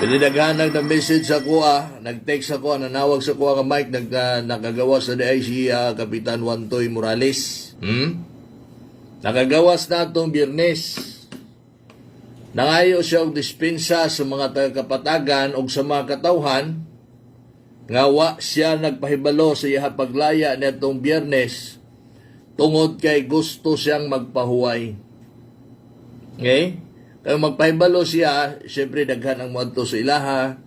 Pinidaghanag ng message sa kuha, nag-text sa kuha, nanawag sa kuha ka Mike, nakagawas na diay si Kapitan Wantoy Morales. Nakagawas na atong Biyernes. Nangayo siya og dispensa sa mga taga-Kapatagan og sa mga katawhan nga wa siya nagpahibalo sa iyaha paglaya niadtong Biyernes tungod kay gusto siyang magpahuway. Okay? Kaya magpahibalo siya, siyempre daghan ang moadto sa ilaha,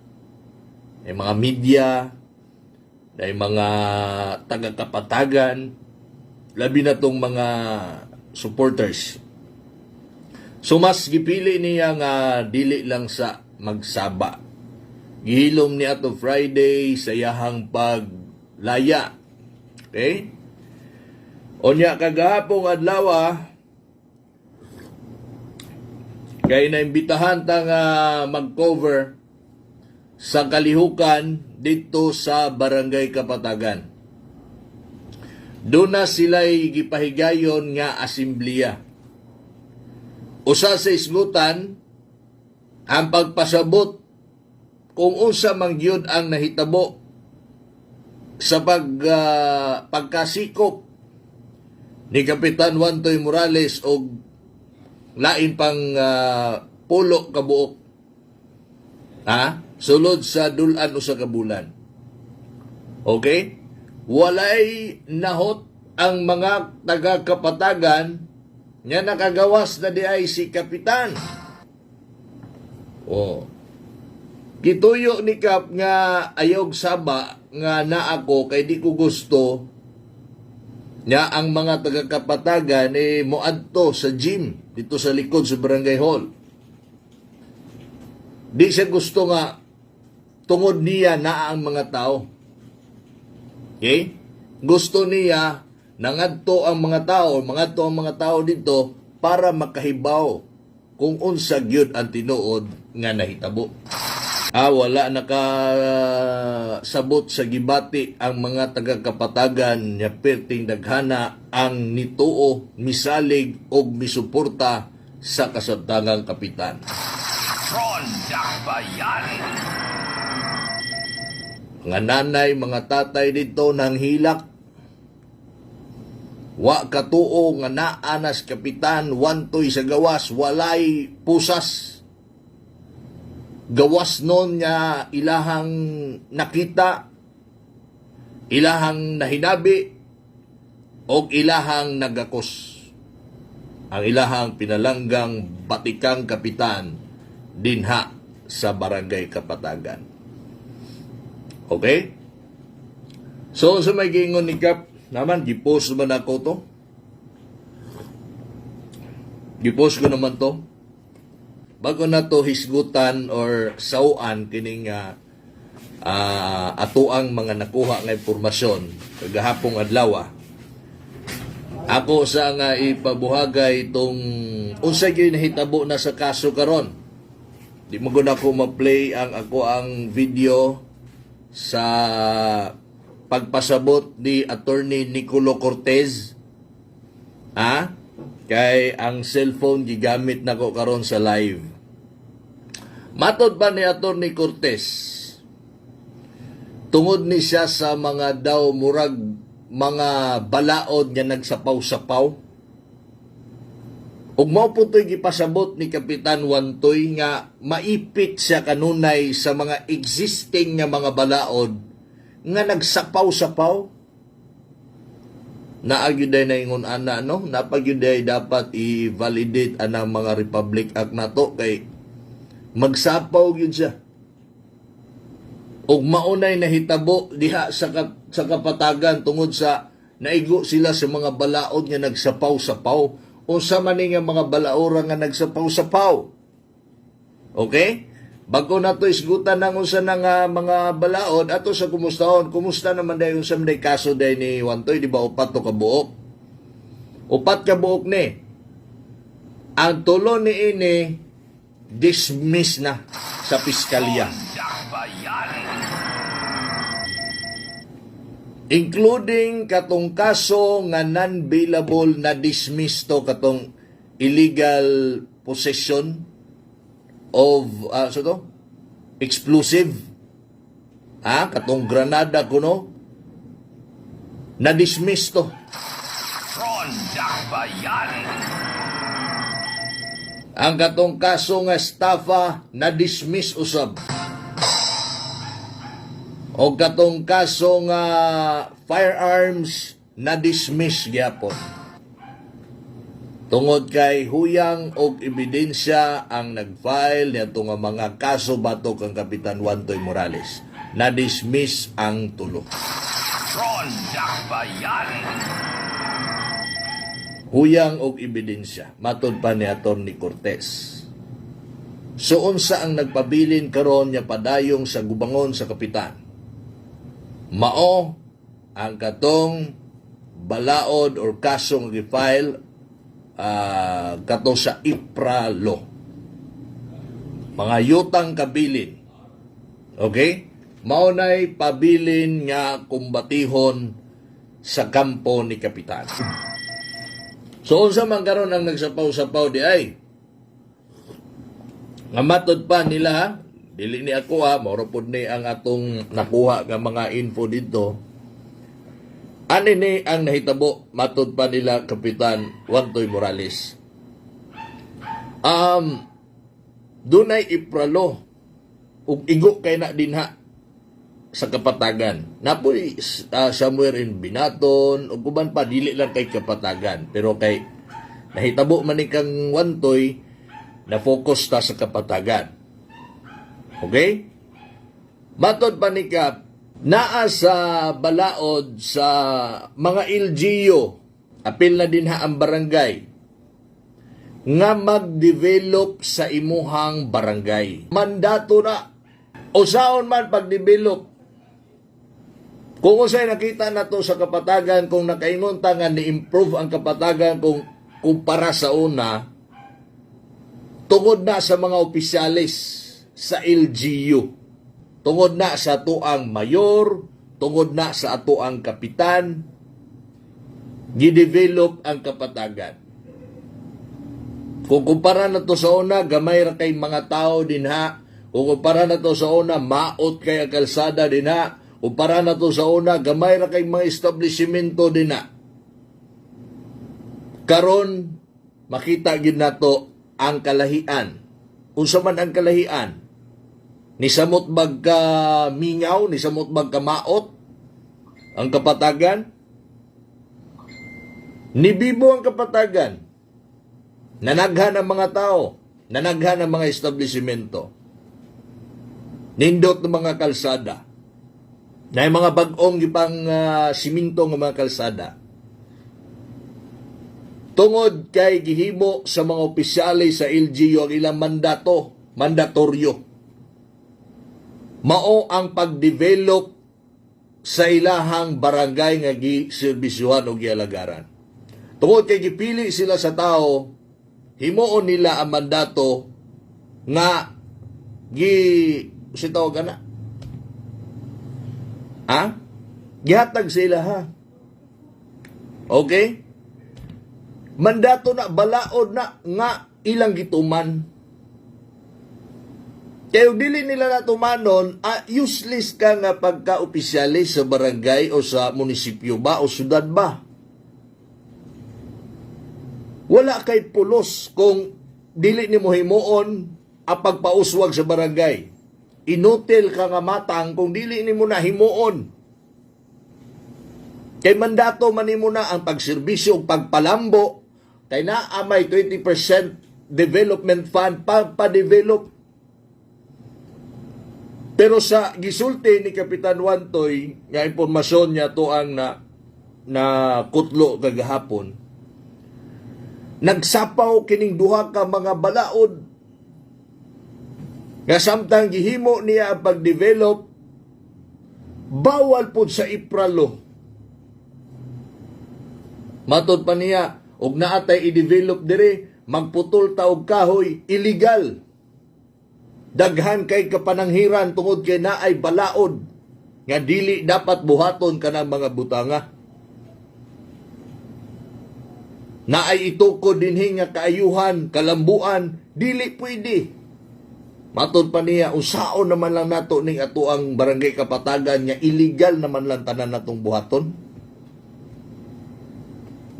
may mga media, may mga taga-Kapatagan, labi na tong mga supporters. So mas gipili niya nga dili lang sa magsaba. Gihilom niya ato Friday sa iyahang paglaya. Okay? Unya kagahapong adlaw, kay naimbitahan ta nga mag-cover sa kalihukan dito sa Barangay Kapatagan. Doon na sila'y gipahigayon nga asimbliya. Usa sa isgutan ang pagpasabot kung unsa man gyud ang nahitabo sa pagkasikop ni Kapitan Wantoy Morales og lain pang 10 ka buok. Ha? Sulod sa dul-an usa ka bulan. Okay? Walay nahot ang mga taga-Kapatagan nga nakagawas na di ay si Kapitan. Oh. Gituyo ni Kap nga ayog saba nga naa ko kay di ko gusto nga ang mga taga-Kapatagan eh moadto sa gym dito sa likod sa Barangay Hall. Di siya gusto nga tungod niya naa ang mga tao. Okay? Gusto niya nangadto ang mga tao, mangadto ang mga tao dito para makahibaw kung unsa gyud ang tinuod nga nahitabo. Ah, wala nakasabot sa gibati ang mga taga-Kapatagan nga perting daghana ang nituo, misalig og misuporta sa kasabtangang kapitan. Ronda Bayan. Mga nanay, mga tatay dito nang hilak. Wa katuo nga naa na si Kapitan Wantoy sa gawas, walay pusas. Gawas nun nga ilahang nakita, ilahang nahinabi, o ilahang nagakos. Ang ilahang pinalanggang batikang kapitan dinha sa Barangay Kapatagan. Okay? So, sa may giingon ni Kap, naman, gipost naman ako to. Gipost ko naman to. Bago na to hisgutan or sawaan kining atoang mga nakuha nga impormasyon kagahapong adlaw. Ako sa nga ipabuhagay itong unsa gyud nahitabo na sa kaso karon. Di mo gud ako ma-play ang ako ang video sa pagpasabot ni Attorney Nicolo Cortez. Ha? Kay ang cellphone gigamit nako karon sa live. Matod pa ni Attorney Cortez, tungod ni siya sa mga daw murag mga balaod nga nagsapaw-sapaw. Ug mao po to'y gipasabot ni Kapitan Wantoy nga maipit siya kanunay sa mga existing nga mga balaod nga nagsapaw-sapaw. Naa gyud na ingon ana, no? Naa pa gyud dapat i-validate anang mga Republic Act nato kay magsapaw gyud siya. Ug maunay nahitabo diha sa Kapatagan tungod sa naigo sila sa mga balaod nga nagsapaw-sapaw. Unsa man ni nga mga balaora nga nagsapaw-sapaw? Okay? Bago na to isgutan ng unsa na nga mga balaod, ato sa kumustahon. Kumusta naman dahil unsa man day kaso day ni Wantoy, di ba upat to kabuok? Upat ka buok ni. Ang tulo ni ini dismiss na sa piskalya. Bayan. Including katong kaso nga non-bailable na dismiss to, katong illegal possession of so to Explosive. Ha? Katong granada kuno. Na-dismiss to. Ronda Bayan. Ang katong kaso nga estafa, na-dismiss usab. O katong kaso nga firearms, na-dismiss gyapon. Tungod kay huyang og ebidensya ang nag-file niadto nga mga kaso batok kang Kapitan Wantoy Morales. Na-dismiss ang tulo. Ronda Bayan. Huyang og ebidensya, matod pa ni Atty. Cortez. So unsa ang nagpabilin karon nga padayong sa gubangon sa kapitan? Mao ang katong balaod or kaso nga gi-file kato sa IPRA law. Mga yutang kabilin. Okay? Mao nay pabilin nga kumbatihon sa kampo ni kapitan. So unsa man karon ang nagsapaw-sapaw di ay? Nga matod pa nila ha, dili ni ako ha, mao pod ni ang atong nakuha nga mga info dito. Ani ni ang nahitabo matod pa nila Kapitan Wantoy Morales. Dunay IPRA law ug igo kay na dinha sa Kapatagan. Napoy somewhere in Binaton ug uban pa, dili lang kay Kapatagan, pero kay nahitabo man ni kang Wantoy, na focus ta sa Kapatagan. Okay? Matod pa ni Kap, naa sa balaod sa mga LGU, apil na din ha ang barangay, nga mag-develop sa imuhang barangay. Mandato na. O saon man pag-develop? Kung usay nakita na to sa Kapatagan, kung nakaingon ta nga ni-improve ang Kapatagan kung kumpara sa una, tungod na sa mga opisyales sa LGU. Tungod na sa atuang mayor, tungod na sa atuang kapitan, gidevelop ang Kapatagan. Kung kumpara na to sa una, gamay ra kay mga tao dinha. Kung kumpara na to sa una, maot kay ang kalsada dinha. Kumpara na to sa una, gamay ra kay mga establishmento dinha. Karon makita gid nato ang kalahian. Unsa man ang kalahian? Nisamot bag ka mingaw, nisamot bag ka maot ang Kapatagan? Nibibo ang Kapatagan. Nanaghan ang mga tao, nanaghan ang mga establishmento. Nindot ng mga kalsada. Na mga bag-ong gipang siminto ng mga kalsada. Tungod kay gihimo sa mga opisyales sa LGU ang ilang mandato, mandatoryo. Mao ang pag-develop sa ilahang barangay nga giserbisyuhan o gialagaran. Tungod kay gipili sila sa tao, himuon nila ang mandato nga gi si tawag ana. Ha? Gihatag sila ha. Okay? Mandato na, balaod na nga ilang gituman. Kaya dili nila natumanon, useless ka nga pagka-opisyalis sa barangay o sa munisipyo ba o syudad ba. Wala kay pulos kung dili nimo himuon ang pagpauswag sa barangay. Inutil ka nga matang kung dili nimo na himuon. Kay mandato man nimo na ang pagserbisyo ug pagpalambo kay naa may 20% development fund pa-develop. Pero sa gisulti ni Kapitan Wantoy nga impormasyon niya to ang na na kutlo kagahapon, nagsapaw kining duha ka mga balaod nga samtang gihimo niya ang pag-develop, bawal pud sa IPRA law. Matod pa niya, og naa tay i-develop dire, magputol ta og kahoy, illegal. Daghan kay kapananghiran tungod kay naay balaod nga dili dapat buhaton kanang mga butanga. Naay itukod dinhi nga kaayuhan, kalambuan, dili pwede. Matod pa niya, unsaon naman lang nato ning ato ang barangay Kapatagan nga illegal naman lang tanan natong buhaton.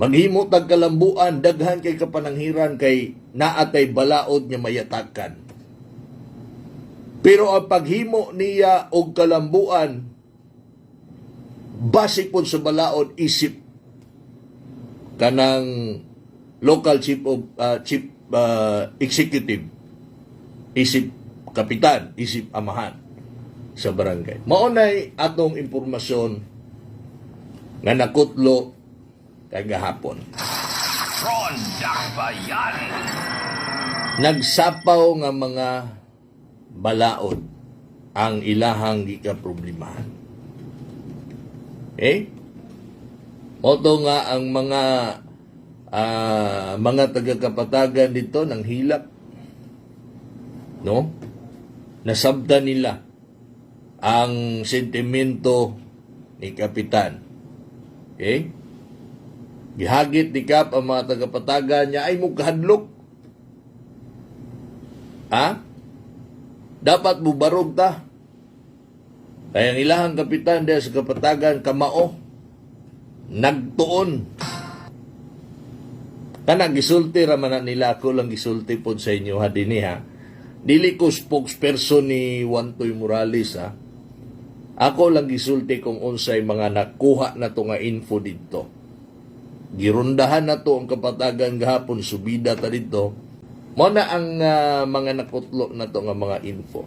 Maghimo tag kalambuan, daghan kay kapananghiran kay naatay balaod nga mayatakan. Pero ang paghimo niya og kalambuan base pod sa balaod isip kanang local chief executive, isip kapitan, isip amahan sa barangay. Mao nay atong impormasyon nga nakutlo kagahapon. Ron Dakbayan. Nagsapaw nga mga balaod ang ilahang gikaproblemahan. Eh? Mao to nga ang mga taga-Kapatagan dito ng hilak. No? Nasabta nila ang sentimento ni Kapitan. Okay? Gihagit ni Kap ang mga taga-Kapatagan niya ay mukahadlok. Ha? Dapat mubarog ta. Kaya ang ilahang kapitan diya sa Kapatagan kamao nagtuon. Kana gisulti ra man na nila, ako lang gisulti pod sa inyo ha dinhi ha. Dili ko spokesperson ni Wantoy Morales ha. Ako lang gisulti kung unsay mga nakuha na to nga info didto. Girundahan na to ang Kapatagan gahapon, subida ta didto. Mao na ang mga nakutlo na to nga mga info.